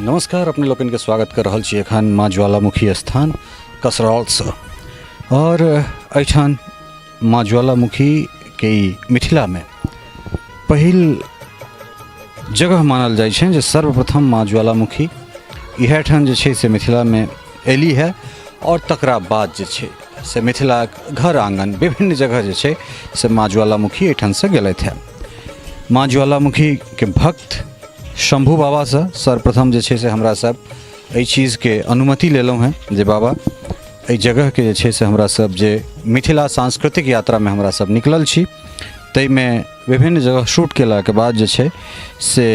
नमस्कार, अपने लोकनिके स्वागत कर रहल छी एखन माँ ज्वालामुखी स्थान कसरौलसँ। और एहिठाम माँ ज्वालामुखीके ई मिथिलामे पहिल जगह मानल जाइ छै जे सर्वप्रथम माँ ज्वालामुखी इएह ठाम जे छै से मिथिलामे एली है और तकरा बाद जे छै से मिथिलाक घर आङ्गन विभिन्न जगह जे छै से माँ ज्वालामुखी एहिठामसँ गेलथि है। माँ ज्वालामुखीके भक्त शम्भू बाबासँ सर्वप्रथम जे छै से हमरा सब एहि चीजके अनुमति लेलहुँ हेँ जे बाबा एहि जगहके जे छै से हमरा सब जे मिथिला सांस्कृतिक यात्रामे हमरा सब निकलल छी, ताहिमे विभिन्न जगह शूट केलाके बाद जे छै से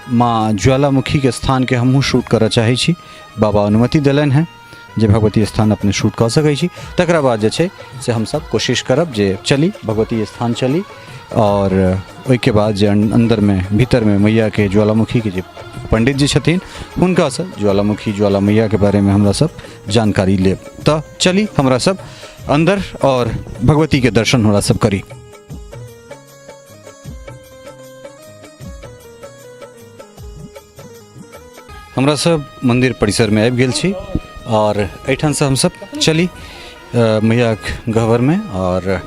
माँ ज्वालामुखीके स्थानके हमहूँ शूट करऽ चाहै छी। बाबा अनुमति देलनि हेँ जे भगवती स्थान अपने शूट कऽ सकै छी। तकरा बाद जे छै से हमसब कोशिश करब जे चली भगवती स्थान चली आओर ओहिके बाद जे अन्दरमे भीतरमे मैयाके ज्वालामुखीके जे पंडित जी छथिन हुनकासँ ज्वालामुखी ज्वाला मैयाके बारेमे हमरा सब जानकारी लेब। तऽ चली हमरा सब अन्दर आओर भगवतीके दर्शन हमरा सब करी। हमरा सब मन्दिर परिसरमे आबि गेल छी आओर एहिठामसँ हमसब चली मैयाके गह्वरमे आओर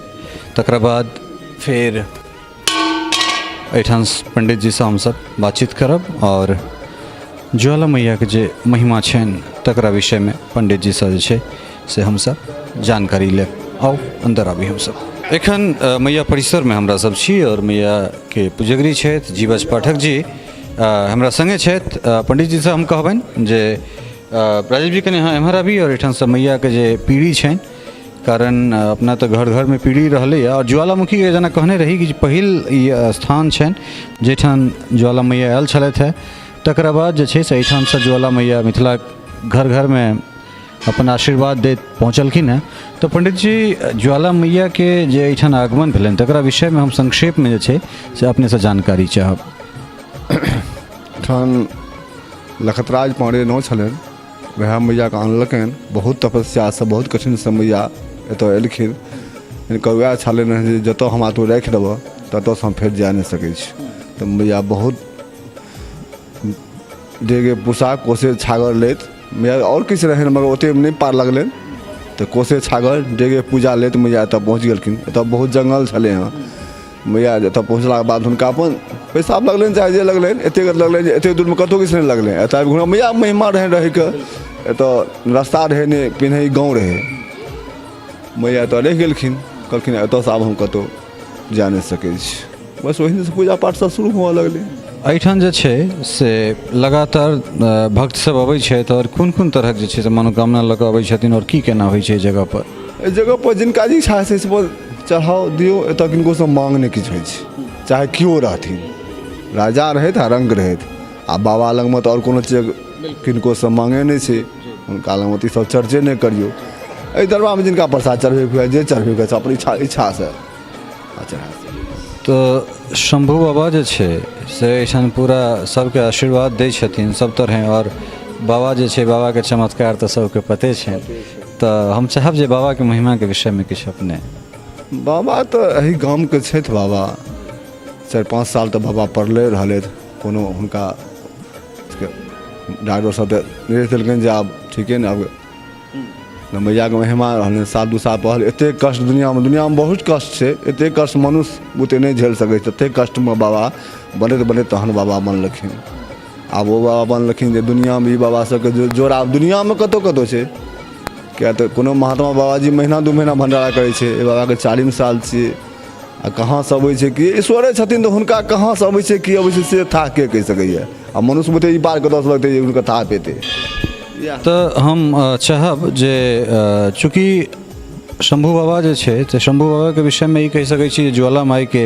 तकरा बाद फेर एहिठाम पण्डितजीसँ हमसब बातचीत करब आओर ज्वाला मैयाके जे महिमा छनि तकरा विषयमे पण्डितजीसँ जे छै से हमसब जानकारी लेब। आउ अन्दर आबी हमसब। एखन मैया परिसरमे हमरा सब छी आओर मैयाके पुजगरी छथि जीवछ पाठक जी हमरा सङ्गे छथि। पण्डितजीसँ हम कहबनि जे राजीव जी कनि अहाँ एम्हर आबी आओर एहिठामसँ मैयाके जे पीढ़ी छनि, कारण अपना तऽ घर घरमे पीढ़ी रहलैए आओर ज्वालामुखीके जेना कहने रही कि पहिल ई स्थान छनि जाहिठाम ज्वाला मैया आयल छलथि हेँ। तकरा बाद जे छै से एहिठामसँ ज्वाला मैया मिथिला घर घरमे अपन आशीर्वाद दैत पहुँचलखिन हेँ। तऽ पण्डित जी ज्वाला मैयाके जे एहिठाम आगमन भेलनि तकरा विषयमे हम संक्षेपमे जे छै से अपनेसँ जानकारी चाहब। एहिठाम लखतराज पाण्डे नाम छलनि, वएह मैयाके आनलकनि। बहुत तपस्यासँ बहुत कठिनसँ मैया एतऽ एलखिन। हिनकर वएह छलनि हेँ जे जतऽ हमरा तू राखि देबऽ ततऽसँ हम फेर जा नहि सकै छी। तऽ मैया बहुत डेगे पोशाक कोसे छागर लैत मैया आओर किछु रहनि मगर ओतेक नहि पार लगलनि। तऽ कोसे छागर डेगे पूजा लैत मैया एतऽ पहुँच गेलखिन। एतऽ बहुत जङ्गल छलै हँ। मैया एतऽ पहुँचलाके बाद हुनका अपन पेशाब लगलनि चाहे जे लगलनि, एतेक लगलनि जे एतेक दूरमे कतहु किछु नहि लगलनि। एतऽ आबि हुनका मैया महिमा रहनि रहैके। एतऽ रस्ता रहै नहि, पहिने ई गाँव रहै। मैया एतऽ रहि गेलखिन, कहलखिन एतऽसँ आब हम कतहु जा नहि सकै छी। बस ओहि दिनसँ पूजा पाठ सब शुरू हुअ लगलै। एहिठाम जे छै से लगातार भक्त सब अबै छथि आओर कोन कोन तरहक जे छै से मनोकामना लऽ कऽ अबै छथिन आओर की केना होइ छै एहि जगहपर? एहि जगहपर जिनका जे इच्छा होइ छै से चढ़ाउ दियौ। एतऽ किनकोसँ मांग नहि किछु होइ छै, चाहे केओ रहथिन, राजा रहथि आ रङ्क रहथि। आ बाबा लगमे तऽ आओर कोनो चीज किनकोसँ मांगे नहि छै, हुनका लगमे तऽ ईसब चर्चे नहि करियौ। एहि दरबारमे जिनका प्रसाद चढ़बैके हुए जे चढ़बैके हुए अपन इच्छा इच्छासँ आ चढ़ा। तऽ शम्भू बाबा जे छै से एहिठाम पूरा सबके आशीर्वाद दै छथिन सब तरहे आओर बाबा जे छै बाबाके चमत्कार तऽ सबके पते छै। तऽ हम चाहब जे बाबाके महिमाके विषयमे किछु अपने। बाबा तऽ एहि गामके छथि। बाबा 4-5 साल तऽ बाबा पड़ले रहलथि। कोनो हुनका डॉक्टर सब तऽ निर्देश देलकनि जे आब ठीके ने, आब मैयाके महिमा रहलनि। साल 2 साल पहल एतेक कष्ट दुनिआँमे, दुनिआँमे बहुत कष्ट छै, एतेक कष्ट मनुष्य बुते नहि झेल सकै छै। ततेक कष्टमे बाबा बनैत बनैत तहन बाबा बनलखिन। आब ओ बाबा बनलखिन जे दुनिआँमे ई बाबा सबके जोड़ा दुनिआँमे कतहु कतहु छै। किएक तऽ कोनो महात्मा बाबाजी महीना 2 महीना भण्डारा करै छै, एहि बाबाके 4 साल छियै। आ कहाँसँ अबै छै कि ईश्वरे छथिन तऽ हुनका कहाँसँ अबै छै की अबै छै से थाह के कहि सकैए। आ मनुष्य बुते ई पार कतऽसँ लगतै जे हुनका थाह पेतै। तऽ हम चाहब जे चूँकि शम्भू बाबा जे छै तऽ शम्भू बाबाके विषयमे ई कहि सकै छी जे ज्वाला माइके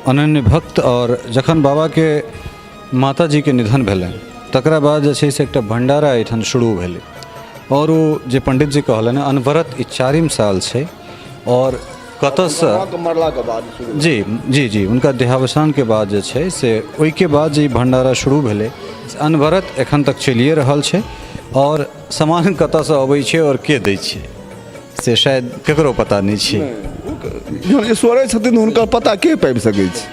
अनन्य भक्त आओर जखन बाबाके माताजीके निधन भेलनि तकरा बाद जे छै से एकटा भण्डारा एहिठाम शुरू भेलै आओर ओ जे पण्डितजी कहलनि अनवरत ई 4 साल छै आओर कतऽसँ मरलाके बाद जी जी जी हुनका देहावसानके बाद जे छै से ओहिके बाद जे ई भण्डारा शुरू भेलै से अनवरत एखन तक चलिए रहल छै आओर सामान कतऽसँ अबै छै आओर के दै छै से शायद ककरो पता नहि छै। जहन ईश्वरे छथिन हुनकर पता के पाबि सकै छै।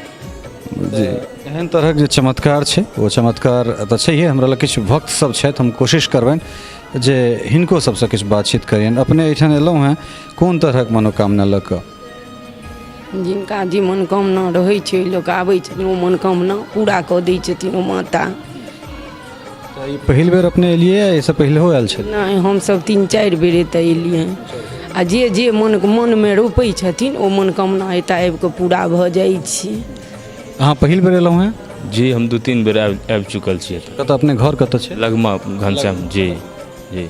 जी। एहन तरहक जे चमत्कार छै ओ चमत्कार तऽ छैहे। हमरा लग किछु भक्त सब छथि, हम कोशिश करबनि जे हिनको सबसँ किछु बातचीत करियनि। अपने एहिठाम एलहुँ हेँ कोन तरहक मनोकामना लऽ कऽ? जिनका जे मनोकामना रहै छै, लोक आबै छथिन, ओ मनोकामना पूरा कऽ दै छथिन ओ माता। तऽ ई पहिल बेर अपने एलियै या एहिसँ पहिलहो आयल छलियै? नहि, हमसभ 3-4 बेर एतऽ एलियै आ जे जे मन मनमे रोपै छथिन ओ मनोकामना एतऽ आबि कऽ पूरा भऽ जाइ छै। अहाँ पहिल बेर एलहुँ हेँ? जी, हम 2-3 बेर आबि चुकल छी एतऽ। कतऽ अपने घर कतऽ छै? लगमा घनश्याम। जी जी।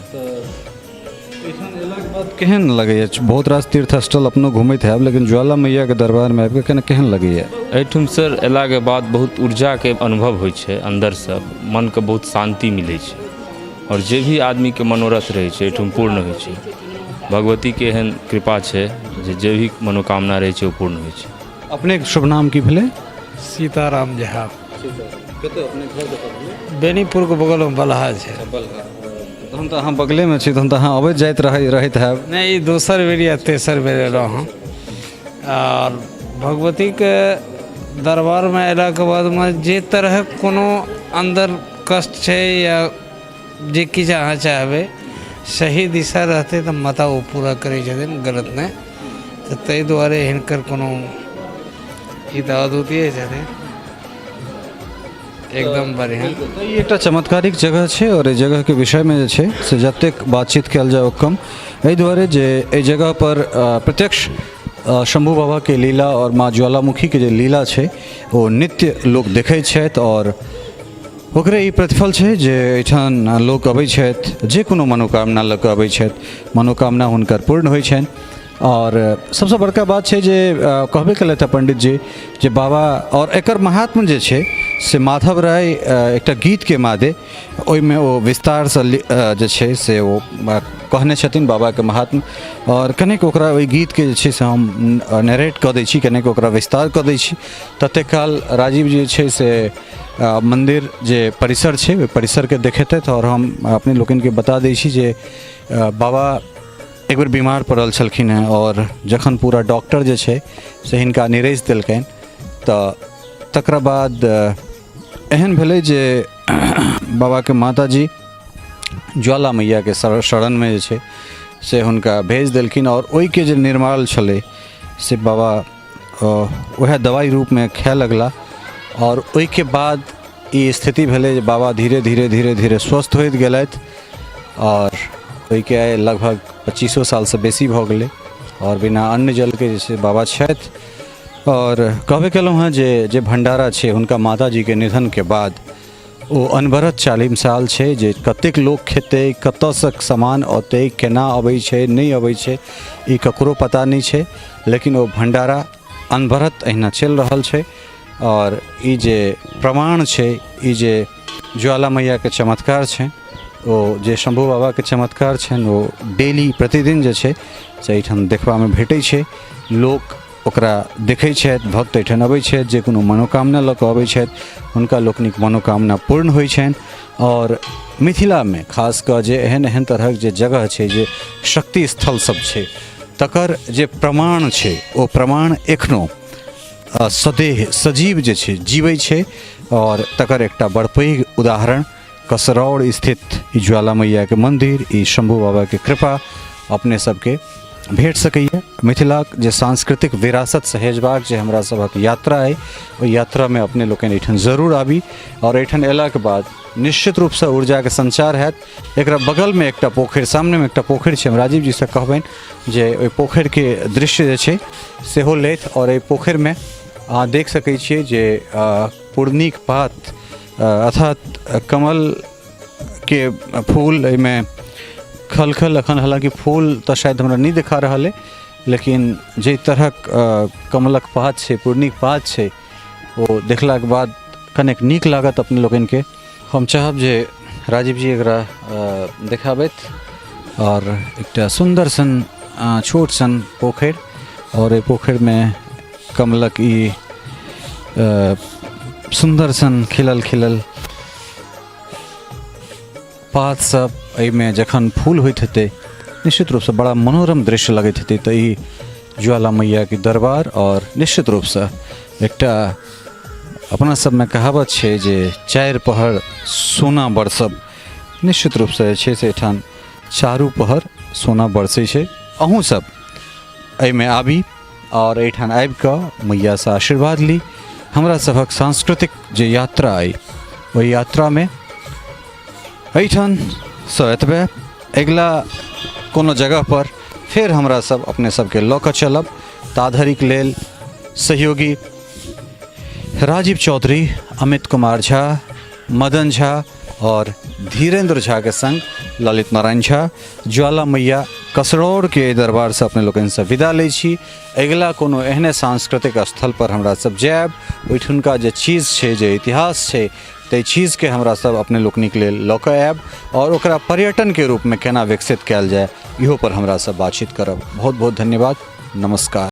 एहिठाम एलाके बाद केहन लगैए? बहुत रास तीर्थ स्थल अपनो घुमैत हैब, लेकिन ज्वाला मैयाके दरबारमे आबिकऽ केना केहन लगैए? एहिठाम सर अयलाके बाद बहुत ऊर्जाके अनुभव होइ छै, अन्दरसँ मनके बहुत शान्ति मिलै छै आओर जे भी आदमीके मनोरथ रहै छै एहिठाम पूर्ण होइ छै। भगवतीके एहन कृपा छै जे जे भी मनोकामना रहै छै ओ पूर्ण होइ छै। अपनेके शुभ नाम की भेलै? सीताराम झा। बेनीपुरके बगलमे बलहा छै। तहन तऽ अहाँ बगलेमे छी, तहन तऽ अहाँ अबैत जाइत रहैत हैब। नहि, ई दोसर बेर या तेसर बेर एलहुँ हँ आओर भगवतीके दरबारमे अयलाके बादमे जे तरहक कोनो अन्दर कष्ट छै या जे किछु अहाँ चाहबै, सही दिशा रहतै तऽ माता ओ पूरा करै छथिन, गलत नहि। तऽ ताहि दुआरे हिनकर कोनो ई तऽ अद्वितीय छथिन, एकदम बढ़िआँ। तऽ ई एकटा चमत्कारिक जगह छै आओर एहि जगहके विषयमे जे छै से जतेक बातचीत कयल जाय ओ कम, एहि दुआरे जे एहि जगहपर प्रत्यक्ष शम्भू बाबाके लीला आओर माँ ज्वालामुखीके जे लीला छै ओ नित्य लोक देखै छथि आओर ओकरे ई प्रतिफल छै जे एहिठाम लोक अबै छथि, जे कोनो मनोकामना लऽ कऽ अबै छथि, मनोकामना हुनकर पूर्ण होइ छनि। आओर सबसँ बड़का बात छै जे कहबे केलथि हँ पण्डित जी जे बाबा आओर एकर महात्म्य जे छै से माधव राय एकटा गीतके मादे ओहिमे ओ विस्तारसँ जे छै से ओ कहने छथिन बाबाके महात्म्य। आओर कनिक ओकरा ओहि गीतके जे छै से हम नरेट कऽ दै छी, कनिक ओकरा विस्तार कऽ दै छी। ततेक काल राजीव जे छै से मन्दिर जे परिसर छै ओहि परिसरके देखेतथि आओर हम अपने लोकनिके बता दै छी जे बाबा एक बेर बीमार पड़ल छलखिन हेँ आओर जखन पूरा डॉक्टर जे छै से हिनका निरसि देलकनि तऽ तकरा बाद एहन भेलै जे बाबाके माताजी ज्वाला मैयाके शरणमे जे छै से हुनका भेज देलखिन आओर ओहिके जे निर्माण छलै से बाबा वएह दवाइ रूपमे खाए लगला आओर ओहिके बाद ई स्थिति भेलै जे बाबा धीरे धीरे धीरे धीरे स्वस्थ होइत गेलथि आओर ओहिके आइ लगभग 25 सालसँ बेसी भऽ गेलै आओर बिना अन्न जलके जे छै बाबा छथि। आओर कहबे केलहुँ हेँ जे जे भण्डारा छै हुनका माताजीके निधनके बाद ओ अनवरत चालिम साल छै जे कतेक लोक खेतै, कतऽसँ सामान औतै, केना अबै छै, नहि अबै छै, ई ककरो पता नहि छै, लेकिन ओ भण्डारा अनवरत अहिना चलि रहल छै। आओर ई जे प्रमाण छै, ई जे ज्वाला मैयाके चमत्कार छै, ओ जे शम्भू बाबाके चमत्कार छनि, ओ डेली प्रतिदिन जे छै से एहिठाम देखबामे भेटै छै। लोक ओकरा देखै छथि, भक्त एहिठाम अबै छथि, जे कोनो मनोकामना लऽ कऽ अबै छथि हुनका लोकनिक मनोकामना पूर्ण होइ छनि। आओर मिथिलामे खास कऽ जे एहन एहन तरहक जे जगह छै, जे शक्ति स्थल सब छै, तकर जे प्रमाण छै ओ प्रमाण एखनो सदेह सजीव जे छै जीबै छै। आओर तकर एकटा बड़ पैघ उदाहरण कसरौड़ स्थित ई ज्वाला मैयाके मन्दिर, ई शम्भू बाबाके कृपा अपने सबके भेट सकैए। मिथिलाक जे सांस्कृतिक विरासत सहेजबाक जे हमरा सभक यात्रा अइ, ओहि यात्रामे अपने लोकनि एहिठाम जरूर आबी आओर एहिठाम अयलाके बाद निश्चित रूपसँ ऊर्जाके संचार हैत। एकरा बगलमे एकटा पोखरि, सामनेमे एकटा पोखरि छै, हम राजीव जीसँ कहबनि जे ओहि पोखरिके दृश्य जे छै सेहो लेथि। आओर एहि पोखरिमे अहाँ देख सकै छियै जे पूर्णिक पात अर्थात कमलके फूल एहिमे खलखल एखन, हालाँकि फूल तऽ शायद हमरा नहि देखा रहल अइ, लेकिन जाहि तरहक कमलक पात छै, पूर्णिक पात छै, ओ देखलाके बाद कनेक नीक लागत अपने लोकनिके। हम चाहब जे राजीव जी एकरा देखाबथि। आओर एकटा सुन्दर सन छोट सन पोखरि आओर एहि पोखरिमे कमलक ई सुन्दर सन खिलल खिलल पात सब, एहिमे जखन फूल होइत हेतै निश्चित रूपसँ बड़ा मनोरम दृश्य लगैत हेतै। तऽ ई ज्वाला मैयाके दरबार आओर निश्चित रूपसँ एकटा अपना सबमे कहावत छै जे चारि पहर सोना बरसब, निश्चित रूपसँ जे छै से एहिठाम चारू पहर सोना बरसै छै। अहूँ सब एहिमे आबी आओर एहिठाम आबिकऽ मैयासँ आशीर्वाद ली। हमरा सभक सांस्कृतिक जे यात्रा अइ ओहि यात्रामे एहिठामसँ एतबे। अगिला कोनो जगहपर फेर हमरा सब अपने सबके लऽ कऽ चलब। ताधरिक लेल सहयोगी राजीव चौधरी, अमित कुमार झा, मदन झा और धीरेन्द्र झा के संग ललित नारायण झा ज्वाला मैया कसरौर के दरबार से अपने लोकनि से विदा लै छी। अगिला कोनो एहने सांस्कृतिक स्थल पर हमरा सब जायब, ओहिठुनका जे चीज छै, जे इतिहास छै, ताहि चीजके हमरा सब अपने लोकनिक लेल लऽ कऽ आयब और ओकरा पर्यटनके रूपमे केना विकसित कयल जाय इहो पर हमरा सब बातचीत करब। बहुत बहुत धन्यवाद, नमस्कार।